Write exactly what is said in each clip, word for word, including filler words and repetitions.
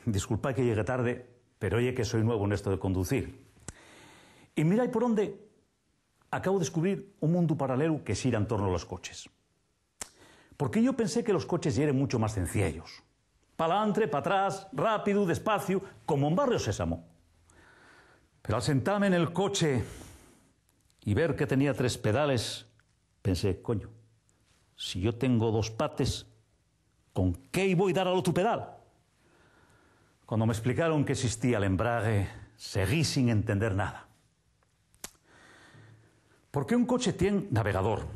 Disculpái que llegue tarde, pero ye que soi nuevo nesto de conducir. Y mirai por onde, acabo d'escubrir un mundu paralelu que xira en torno a los coches. Porque yo pensé que los coches yeren mucho más cenciellos. P'alantre, p'atrás, rápidu, despaciu, como en Barrio Sésamo. Pero al sentame nel coche y ver que tenía tres pedales, pensé, "Coño, si yo tengo dos pates, ¿con qué-y voi dar al otru pedal?". Cuando m'esplicaron que existía l'embrague, seguí sin entender nada. ¿Por qué un coche tien navegador,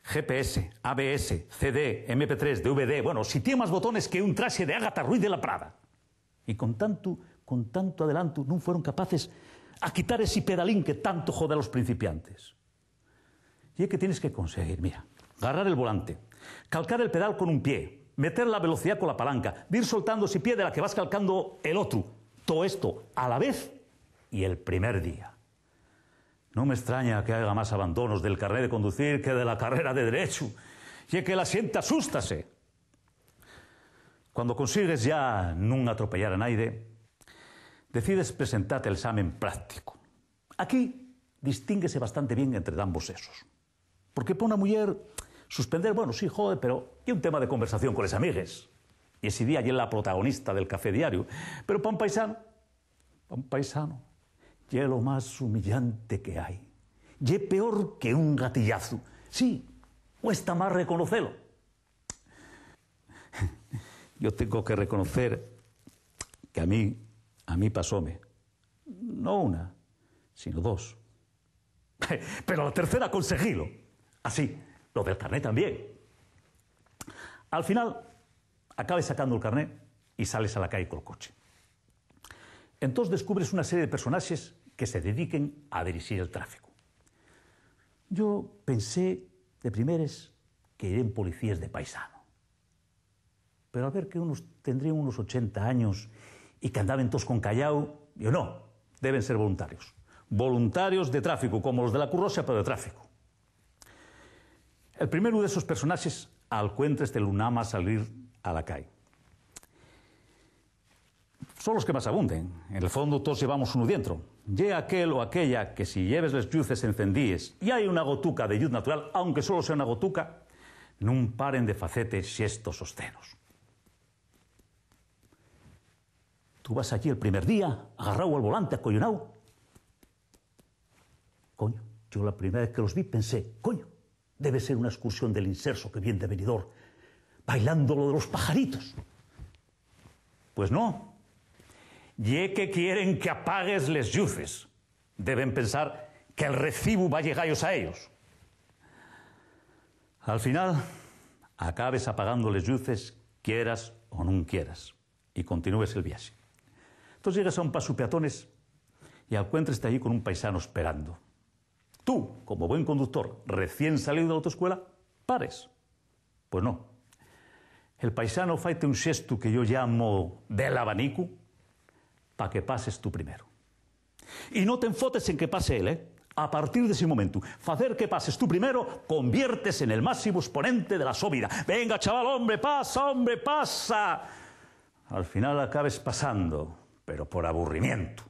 G P S, A B S, C D, M P tres, D V D? Bueno, si tien más botones que un traxe de Ágata Ruiz de la Prada. Y con tantu, con tantu adelantu, nun fueron capaces a quitar esi pedalín que tanto jode a los principiantes. Ye que tienes que conseguir, mira, garrar el volante, calcar el pedal con un pie, meter la velocidá cola palanca, dir soltando esi pie de la que vas calcando el otru. Too esto a la vez y el primer día. Nun m'estraña que haiga más abandonos del carné de conducir que de la carrera de Derechu. Ye que la xente asústase. Cuando consigues ya nun atropellar a naide, decides presentate al examen prácticu. Aquí distínguese bastante bien entre dambos sexos. Porque pa una muyer, suspender, bueno, sí, jode, pero ye un tema de conversación coles amigues. Y esi día ye la protagonista del café diario. Pero pa un paisano, pa un paisano, ye lo más humillante que hai. Ye peor que un gatillazu. Sí, cuesta más reconocelo. Yo tengo que reconocer que a mí, a mí pasóme, no una, sino dos. Pero a la tercera conseguílo. Así, lo del carné tamién. Al final, acabes sacando el carné y sales a la cai col coche. Entós descubres una serie de personaxes que se dediquen a dirixir el tráficu. Yo pensé de primeres que yeren policíes de paisano. Pero al ver que unos tendríen unos ochenta años y qu'andaben toos con cayáu, digo, "No, deben ser voluntarios. Voluntarios de tráficu, como los de la Cruz Roxa, pero de tráficu". El primeru d'esos personaxes alcuéntrestelu nama salir a la cai. Son los que más abunden. En el fondo, toos llevamos unu dientro. Ye aquel o aquella que, si lleves les lluces encendíes y hai una gotuca de lluz natural, aunque solo sea una gotuca, nun paren de facete xestos oscenos. Tú vas allí el primer día, agarráu al volante, acoyonao. Coño, yo la primera vez que los vi pensé, "Coño, debe ser una excursión del Inserso que vien de venidor, bailando lo de los pajaritos". Pues no. Ye que quieren que apagues les lluces. Deben pensar que'l recibu va llegallos a ellos. Al final, acabes apagando les lluces, quieras o nun quieras, y continúes el viaxe. Entós llegues a un pasu peatones y alcuéntreste allí con un paisano esperando. Tú, como buen conductor recién salíu de la autoescuela, pares. Pues no. El paisano faite un xestu que yo llamo del abanicu pa que pases tú primero. Y no t'enfotes en que pase él, ¿eh? A partir d'esi momentu, facer que pases tú primero conviértese nel máximo exponente de la so vida. "Venga, chaval, hombre, pasa, hombre, pasa". Al final acabes pasando, pero por aburrimientu.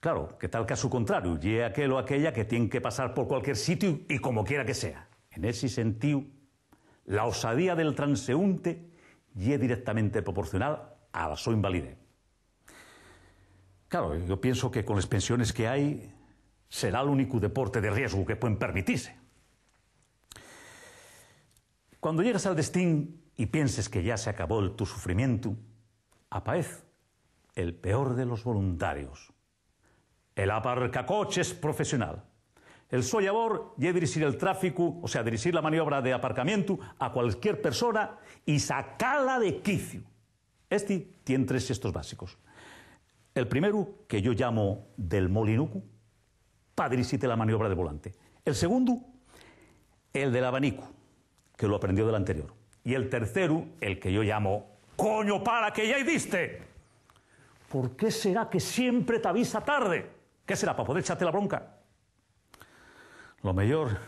Claro, que ta'l casu contrariu, ye aquel o aquella que tien que pasar por cualquier sitiu y como quiera que sea. En esi sentíu, la osadía del transeúnte ye directamente proporcional a la so invalidez. Claro, yo pienso que con les pensiones que hai, será l'únicu deporte de riesgu que pueden permitise. Cuando llegues al destín y pienses que ya se acabó el tu sufrimientu, apaez el peor de los voluntarios, el aparcacoches profesional. El so llabor ye dirixir el tráficu, o sea, dirixir la maniobra de aparcamientu a cualquier persona y sacala de quiciu. Esti tien tres xestos básicos. El primeru, que yo llamo del molinucu, pa dirixite la maniobra de volante. El segundu, el del abanicu, que lo aprendió del anterior. Y el terceru, el que yo llamo, "Coño, para, que ya-y diste". ¿Por qué será que siempre t'avisa tarde? ¿Qué será, pa poder echate la bronca? Lo meyor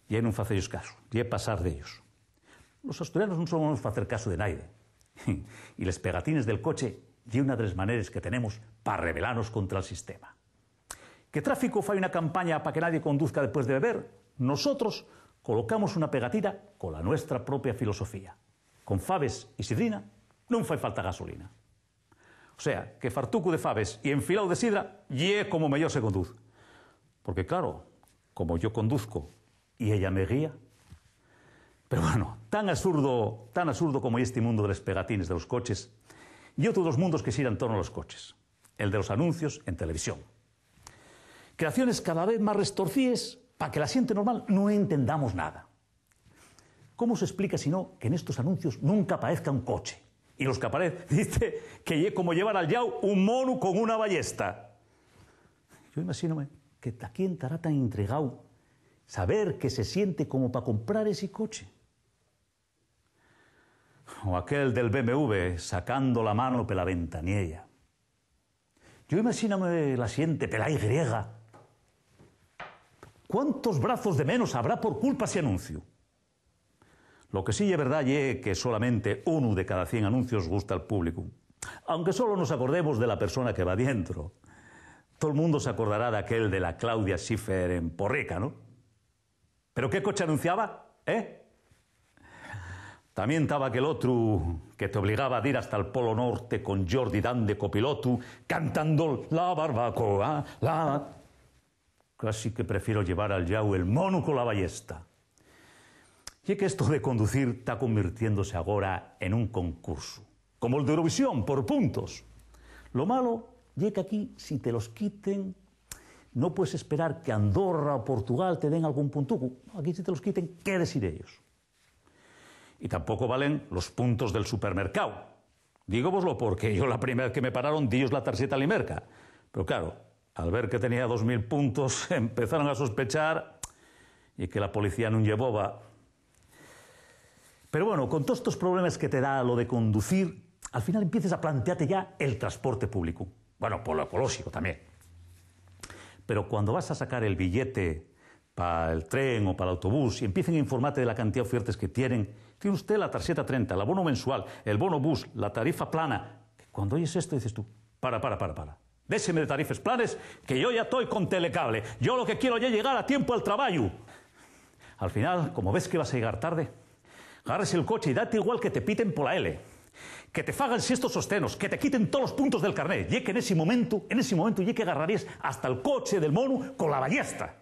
ye nun facellos casu, ye pasar d'ellos. Los asturianos nun somos facer casu de naide. Y les pegatines del coche ye una de les maneres que tenemos pa rebelanos contra'l sistema. Que Tráfico fai una campaña pa que nadie conduzca después de beber, nosotros colocamos una pegatina cola nuestra propia filosofía. Con faves y sidrina nun fai falta gasolina. O sea, que fartucu de faves y enfiláu de sidra ye como meyor se conduz. Porque, claro, como yo conduzco y ella me guía. Pero bueno, tan absurdo, tan absurdo como ye esti mundo de les pegatines de los coches, ye otru de los mundos que xira en torno a los coches, el de los anuncios en televisión. Creaciones cada vez más restorcíes pa que la xente normal nun entendamos nada. ¿Cómo se explica, si no, que nestos anuncios nunca aparezca un coche? Y los qu'aparez, dice que ye como llevar al llau un monu con una ballesta. Yo imagínome que ta quién tará tan intrigao saber que se siente como pa comprar esi coche. O aquel del B M W sacando la mano pela ventaniella. Yo imagíname la xente pela Y griega. ¿Cuántos brazos de menos habrá por culpa esi anunciu? Lo que sí ye verdá ye que solamente unu de cada cien anuncios gusta al públicu. Aunque solo nos acordemos de la persona que va dientro. Tol mundo s'acordará d'aquel de la Claudia Schiffer en Porrica, ¿no? ¿Pero qué coche anunciaba, eh? Tamién taba aquel otru que te obligaba a dir hasta'l Polo Norte con Jordi Dan de copilotu, cantando la barbacoa, la... Casi que prefiero llevar al llau el monu cola ballesta. Ye que esto de conducir ta convirtiéndose agora en un concursu, como'l d'Eurovisión, por puntos. Lo malo ye qu'aquí, si te los quiten, no puedes esperar que Andorra o Portugal te den algún puntucu. Aquí, si te los quiten, quedes ir ellos. Y tampoco valen los puntos del supermercáu. Dígovoslo porque yo la primera vez que me pararon, di-yos la tarxeta Limerca. Pero claro, al ver que tenía dos mil puntos, empezaron a sospechar y que la policía nun ye boba. Pero bueno, con todos estos problemas que te da lo de conducir, al final empieces a plantearte ya el transporte público. Bueno, por lo ecológico también. Pero cuando vas a sacar el billete pa el tren o pa'l autobús y empiecen a informarte de la cantidad d'ofertes que tienen, tiene usted la tarxeta trenta, l'abono mensual, el bono bus, la tarifa plana. Que cuando oyes esto dices tú: "Para, para, para, para. Déxeme de tarifes planes, que yo ya toi con Telecable. Yo lo que quiero ye llegar a tiempo al trabayu". Al final, como ves que vas a llegar tarde, garres el coche y date igual que te piten pola L, que te fagan siestos sostenos, que te quiten tolos puntos del carné. Ye que nesi momentu, en esi momentu, ye que garraríes hasta el coche del monu cola ballesta.